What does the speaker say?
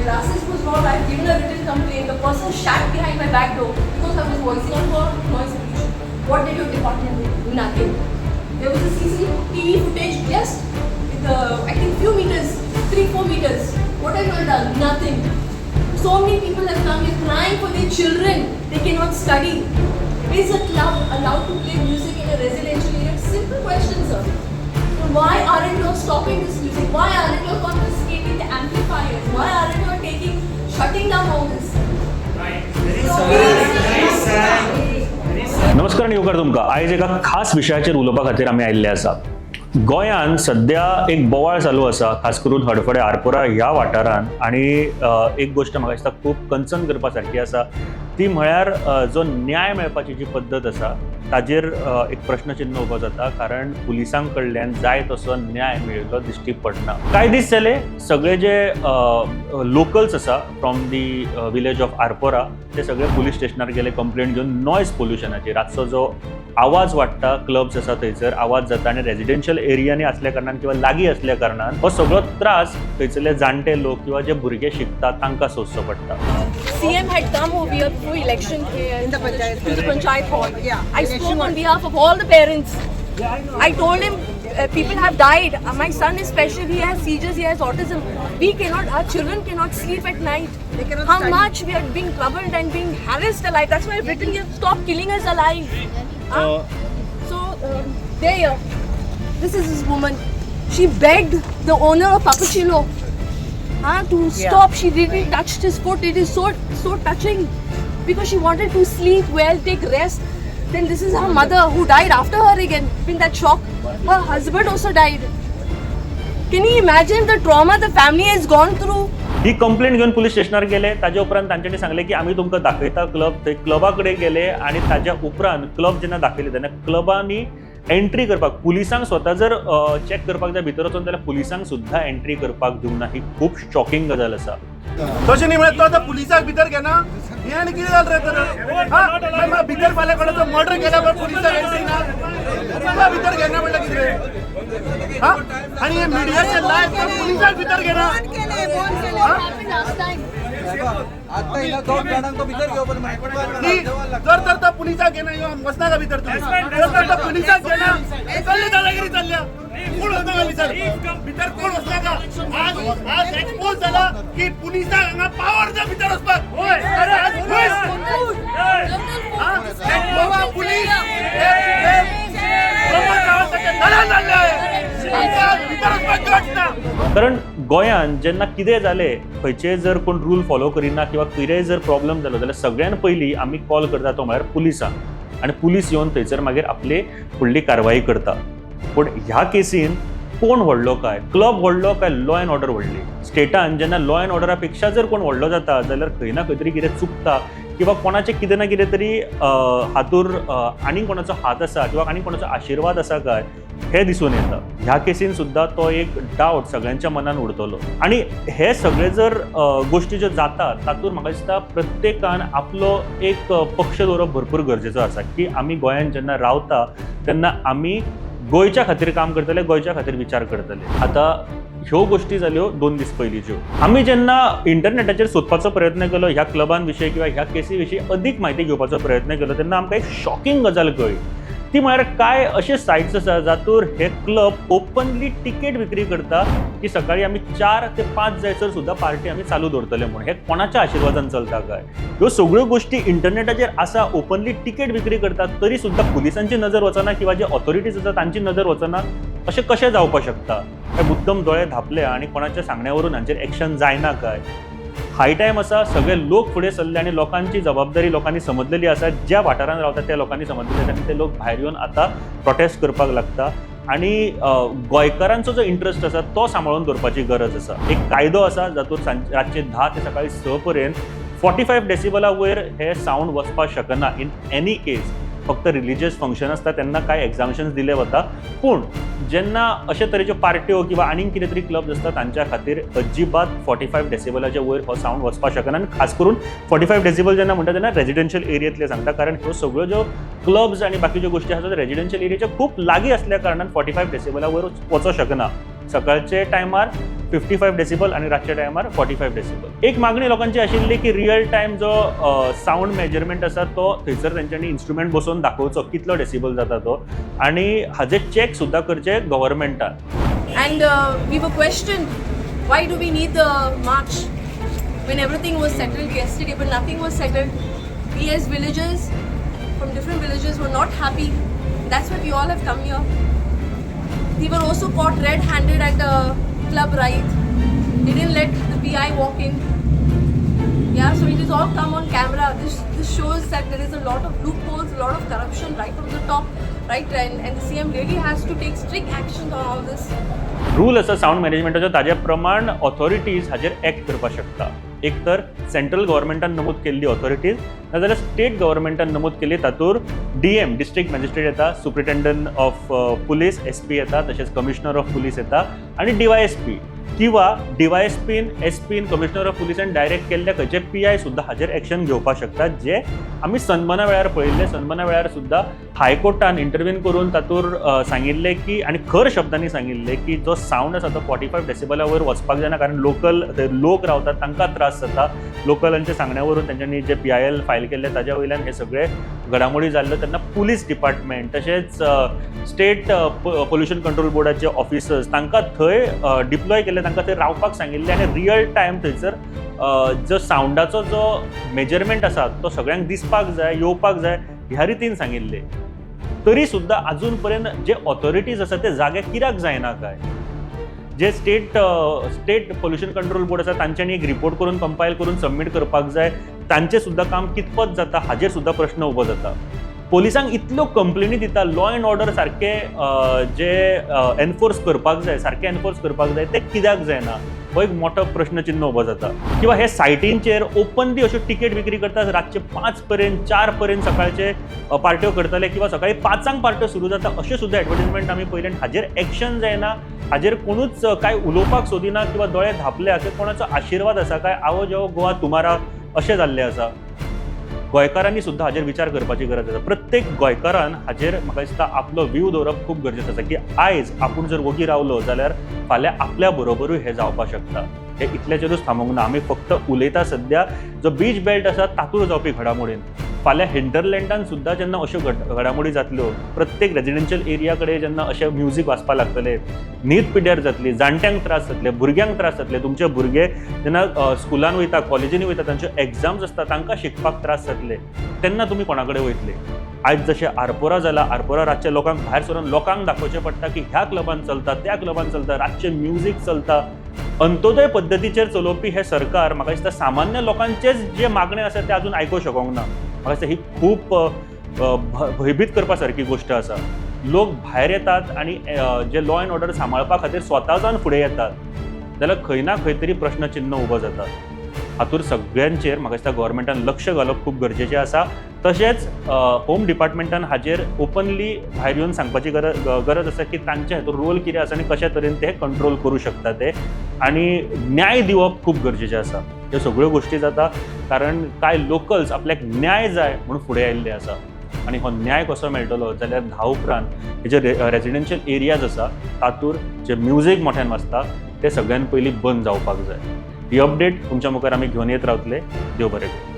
Glasses was not. I've given a written complaint. The person shat behind my back door because I was voicing out for noise pollution. What did your department do? Nothing. There was a CCTV footage just with I think few meters, 3-4 meters. What have you all done? Nothing. So many people have come here crying for their children. They cannot study. Is a club allowed to play music in a residential area? Simple question, sir. Why aren't you all stopping this music? Why aren't you all confiscating the amplifiers? Why aren't you all taking, shutting down all this? So please. नमस्कार येवकार तुमकां. आयज एका खास विशयाचेर उलोवपा खातीर आमी आयिल्ले आसा. गोंयांत सद्या एक बोवाळ चालू आसा, खास करून हडफडें आरपोरा ह्या वाठारांत. आनी एक गोश्ट म्हाका दिसता खूब कन्सर्न करपा सारकी आसा, ती म्हळ्यार जो न्याय मेळपाची जी पद्दत आसा ताजेर एक प्रश्नचिन्ह उबो जाता, कारण पुलिसां कडल्यान जाय तसो न्याय मेळिल्लो दिश्टी पडना. कांय दीस जाले, सगळे जे लोकल्स आसा from the village of Arpora, ते सगळे पुलीस स्टेशनार गेले कंप्लेंट घेवन नॉयज पोल्युशनाची. रातचो जो आवाज वाडटा, क्लब्स आसा थंयसर आवाज जाता आनी रेजिडेन्शियल एरियांनी असल्या कारणान किंवा लागीं असल्या कारणान हो सगळो त्रास थंयसरले जाणटे लोक किंवा जे भुरगे शिकतात तांकां सोंसचो पडटा. CM had come over here before election In the panchayat. To the panchayat hall. Yeah. I spoke on behalf of all the parents. I told him people have died. My son is special. He has seizures. He has autism. We cannot. Our children cannot sleep at night. They cannot How study. Much we are being troubled and being harassed alive. That's why I've written here. Stop killing us alive. Huh? So there. This is this woman. She begged the owner of Papuchilo, huh, to stop. She really touched his foot. It is so so touching because she wanted to sleep well, take rest. Then this is her mother who died after her again. In that shock, her husband also died. Can you imagine the trauma the family has gone through? He complaint घेवन police स्टेशनार गेले. ताजे उपरांत तांच्यांनी सांगलें की आमी तुमकां दाखयता क्लब. थंय क्लबा कडेन गेले आनी ताज्या उपरांत क्लब जेन्ना दाखयले तेन्ना क्लबांनी एंट्री करपाक, पुलिसांक स्वता जर चॅक करपाक जाय भितर वचून जाल्यार पुलिसांक सुद्दां एंट्री करपाक दिवंक ना. ही खूब शॉकिंग गजाल आसा. तशें न्ही, म्हळ्यार तो आतां पुलिसाक भितर घेना. हें आनी कितें जालें रे तर? हा, मागीर म्हाका भितर फाल्यां कोणाचो मर्डर केल्या पण पुलिसाक एंट्री ना, पुलिसाक भितर घेना म्हणल्यार कितें रे? हा, आनी हे मिडियाचे लायव्ह, पुलिसाक भितर घेना. फोन केले, फोन केले. What happened last time? आता हिला दोन जाणांक तो भितर घेवपाक. न्ही, जर तर तो पुलिसाक घेना, यो वचनाका भितर तुमी. जर तर तो पुलिसाक घेना, चल्ले दादागिरी चल्ल्या. कोण वचनाका भितर, भितर कोण वचनाका. आज आज एक्सपोज जाला की पुलिसाक हांगा पावर ना भितर वचपाक. अरे आज पुलीस, हा, हे गोवा पुलीस हे हे प्रमोद सावंताचे दलाल जाल्ले. आमकां भितर वचपाक गट्स ना. कारण गोंयांत जेन्ना कितें जालें, खंयचेय जर कोण रूल फॉलो करिना किंवा कितेंय जर प्रॉब्लम जालो जाल्यार सगळ्यान पयलीं आमी कॉल करता तो म्हळ्यार पुलिसांक आनी पुलीस येवन थंयसर मागीर आपली फुडली कारवाई करता. पूण ह्या केसीन कोण व्हडलो काय? क्लब व्हडलो काय लॉ एंड ऑर्डर व्हडली? स्टेटान जेन्ना लॉ एंड ऑर्डरा पेक्षा जर कोण व्हडलो जाता जाल्यार खंय ना खंय तरी कितें चुकता किंवा कोणाचें कितें ना कितें तरी हातूर आनीक कोणाचो हात आसा किंवा आनीक कोणाचो आशिर्वाद आसा काय हें दिसून येता. ह्या केसीन सुद्दां तो एक डावट सगळ्यांच्या मनान उरतलो. आनी हे सगळे जर गोश्टी ज्यो जातात तातूंत म्हाका दिसता प्रत्येकान आपलो एक पक्ष दवरप भरपूर गरजेचो आसा की आमी गोंयांत जेन्ना रावता तेन्ना आमी गोंयच्या खातीर काम करतले, गोंयच्या खातीर विचार करतले. आतां ह्यो गोश्टी जाल्यो 2 दीस पयलींच्यो. आमी जेन्ना इंटरनेटाचेर सोदपाचो प्रयत्न केलो, ह्या क्लबां विशीं किंवा ह्या केसी विशीं अदीक म्हायती घेवपाचो प्रयत्न केलो, तेन्ना आमकां एक शॉकिंग गजाल कळ्ळी. ती म्हळ्यार कांय अशे सायट्स आसा जातूर हे क्लब ओपनली तिकेट विक्री करता की सकाळी आमी 4 ते 5 जायसर सुद्दां पार्टी आमी चालू दवरतले म्हूण. हे कोणाच्या आशिर्वादान चलता काय? ह्यो सगळ्यो गोश्टी इंटरनेटाचेर आसा. ओपनली तिकेट विक्री करतात तरी सुद्दां पुलिसांची नजर वचना किंवा जे ऑथॉरिटीज आसा तांची नजर वचना, अशें कशें जावपाक शकता? काय मुद्दम दोळे धांपले आनी कोणाच्या सांगण्यावरून हांचेर एक्शन जायना काय? हाय टायम आसा, सगळे लोक फुडें सरले आनी लोकांची जबाबदारी लोकांनी समजलेली आसा. ज्या वाठारांत रावता त्या लोकांनी समजलेली आसा आनी ते लोक भायर येवन आतां प्रोटेस्ट करपाक लागता. आनी गोंयकारांचो जो इंट्रस्ट आसा तो सांबाळून दवरपाची गरज आसा. एक कायदो आसा जातूंत रातचे 10 ते सकाळी 6 पर्यंत 45 डेसिबला वयर हे सावंड वचपाक शकना इन एनी केस. फक्त रिलिजियस फंक्शन आसता तेन्ना कांय एग्जाम्शन्स दिले वता, पूण जेन्ना अशे तरेच्यो पार्ट्यो किंवा आनीक कितें तरी क्लब्स आसता तांच्या खातीर अजिबात 45 डेसिबलाच्या वयर हो सावंड वचपाक शकना. आनी खास करून 45 डेसिबल जेन्ना म्हणटा तेन्ना रेजिडेन्शियल एरियेंतले सांगता, कारण ह्यो सगळ्यो ज्यो क्लब्स आनी बाकीच्यो गोश्टी आसात रेजिडेन्शियल एरियाच्या खूब लागीं आसल्या कारणान 45 डेसिबला वयर वचोंक शकना. सकाळचे टायमार 55 डेसिबल आनी रातच्या टायमार 45 डेसिबल. एक मागणी लोकांची आशिल्ली की रियल टायम जो सावंड मेजरमेंट आसा तो थंयसर तेंच्यांनी इन्स्ट्रुमेंट बसोवन दाखोवचो, कितलो डेसिबल जाता तो आनी हाजे चॅक सुद्दां करचे गव्हर्मेंटान. And we were questioned, why do we need the march when everything was settled yesterday, but nothing was settled. We as villagers from different villages were not happy. That's why we all have come here. We were also caught red-handed at a club right. They didn't let the PI walk in. Yeah, so it is all come on camera. This shows that there is a lot of loopholes, a lot of corruption right from the top, right? And the CM really has to take strict action on all this. Rule आसा sound मॅनेजमेंटाचो, ताजे प्रमाण authorities हाजेर act करपाक शकता. एक तर central गव्हर्मेंटान नमूद केल्ली ऑथॉरिटीज, नाजाल्यार स्टेट गव्हर्मेंटान नमूद केल्ली. तातूंत डीएम, डिस्ट्रिक्ट मॅजिस्ट्रेट येता, सुप्रिटेंडंट ऑफ पुलीस, एसपी येता, तशेंच कमिशनर ऑफ पुलीस येता आनी डीवायएसपी किंवा डीवायएसपीन, एसपीन, कमिशनर ऑफ पुलिसान डायरेक्ट केल्ले खंयचे पीआय सुद्दां हाजेर एक्शन घेवपाक शकतात, जे आमी सनबर्ना वेळार पळयल्ले. सनबर्ना वेळार सुद्दां हायकोर्टान इंटरव्हीन करून तातूंत सांगिल्लें की आनी खर शब्दांनी सांगिल्लें की जो सावंड आसा तो 45 डेसिबला वयर वचपाक जायना, कारण लोकल थंय लोक रावतात, तांकां त्रास जाता. लोकलांच्या सांगण्या वरून तेंच्यांनी जे पीआयएल फायल केल्ले, ताज्या वयल्यान हे सगळे घडामोडी जाल्ल्यो. तेन्ना पुलीस डिपार्टमेंट तशेंच स्टेट पोल्युशन कंट्रोल बोर्डाचे ऑफिसर्स तांकां थंय डिप्लॉय केल्ले, तांकां थंय रावपाक सांगिल्लें आनी रियल टायम थंयसर जो सावंडाचो जो मेजरमेंट आसा तो सगळ्यांक दिसपाक जाय, येवपाक जाय ह्या रितीन सांगिल्लें. तरी सुद्दां अजून पर्यंत जे ऑथॉरिटीज आसा ते जागे कित्याक जायना काय? जे स्टेट पोल्युशन कंट्रोल बोर्ड आसा, तांच्यांनी एक रिपोर्ट करून, कंपायल करून सबमीट करपाक जाय. तांचें सुद्दां काम कितपत जाता हाजेर सुद्दां प्रश्न उबो जाता. पोलिसांक इतल्यो कंप्लेनी दिता, लॉ एंड ऑर्डर सारके जे एनफोर्स करपाक जाय, सारकें एनफोर्स करपाक जाय, ते कित्याक जायना हो एक मोठो प्रश्नचिन्ह उबो जाता. किंवा हे सायटींचेर ओपनली अश्यो तिकेट विक्री करतात, रातचे 5 पर्यंत, 4 पर्यंत सकाळचे पार्ट्यो करतले किंवा सकाळी 5 पांक पार्ट्यो सुरू जाता, अश्यो सुद्दां एडवर्टीजमेंट आमी पळयले आनी हाजेर एक्शन जायना. हाजेर कोणूच काय उलोवपाक सोदिना किंवा दोळे धांपले की कोणाचो आशिर्वाद आसा काय, "आओ जाओ गोवा तुम्हारा" अशें जाल्लें आसा. गोंयकारांनी सुद्दां हाजेर विचार करपाची गरज आसा. प्रत्येक गोंयकारान हाजेर म्हाका दिसता आपलो व्यू दवरप खूब गरजेचें आसा की आयज आपूण जर वोगी रावलो जाल्यार फाल्यां आपल्या बरोबरूय हें जावपाक शकता. हें इतल्याचेरूच थांबोवंक ना. आमी फक्त उलयता सद्या जो बीच बेल्ट आसा तातूंत जावपी घडामोडीन. फाल्यां हिंटरलँडान सुद्दां जेन्ना अश्यो घडामोडी जातल्यो, प्रत्येक रेजिडेन्शियल एरिया कडेन जेन्ना अशें म्युजीक वाजपाक लागतलें, न्हीद पिड्ड्यार जातली, जाणट्यांक त्रास जातले, भुरग्यांक त्रास जातले. तुमचे भुरगे जेन्ना स्कुलान वयता, कॉलेजींनी वयता, तांच्यो एग्जाम्स आसता, तांकां शिकपाक त्रास जातले, तेन्ना तुमी कोणा कडेन वयतले? आयज जशें आरपोरा जाला, आरपोरा रातच्या लोकांक भायर सरून लोकांक दाखोवचें पडटा की ह्या क्लबान चलता, त्या क्लबान चलता, रातचें म्युजीक चलता. अंत्योदय पद्दतीचेर चलोवपी हें सरकार म्हाका दिसता सामान्य लोकांचेच जे मागणे आसा ते अजून आयकूंक शकोंक ना. म्हाका दिसता ही खूब भंयभीत करपा सारकी गोश्ट आसा. लोक भायर येतात आनी जे लॉ एंड ऑर्डर सांबाळपा खातीर स्वता जावन फुडें येतात जाल्यार खंय ना खंय तरी प्रश्नचिन्ह उबो जाता. हातूंत सगळ्यांचेर म्हाका दिसता गव्हर्मेंटान लक्ष घालप खूब गरजेचें आसा. तशेंच होम डिपार्टमेंटान हाजेर ओपनली भायर येवन सांगपाची गरज आसा की तांचे हातूंत रोल कितें आसा आनी कशा तरेन ते कंट्रोल करूं शकता ते आनी न्याय दिवप खूब गरजेचें आसा. ह्यो सगळ्यो गोश्टी जाता कारण कांय लोकल्स आपल्याक न्याय जाय म्हणून फुडें आयिल्ले आसा आनी हो न्याय कसो मेळटलो जाल्यार 10 उपरांत हे जे रेजिडेन्शियल एरियाज आसा तातूंत जे म्युजीक मोठ्यान वाजता ते सगळ्यान पयलीं बंद जावपाक जाय. ही अपडेट तुमच्या मुखार आमी घेवन येत रावतले. देव बरें करूं.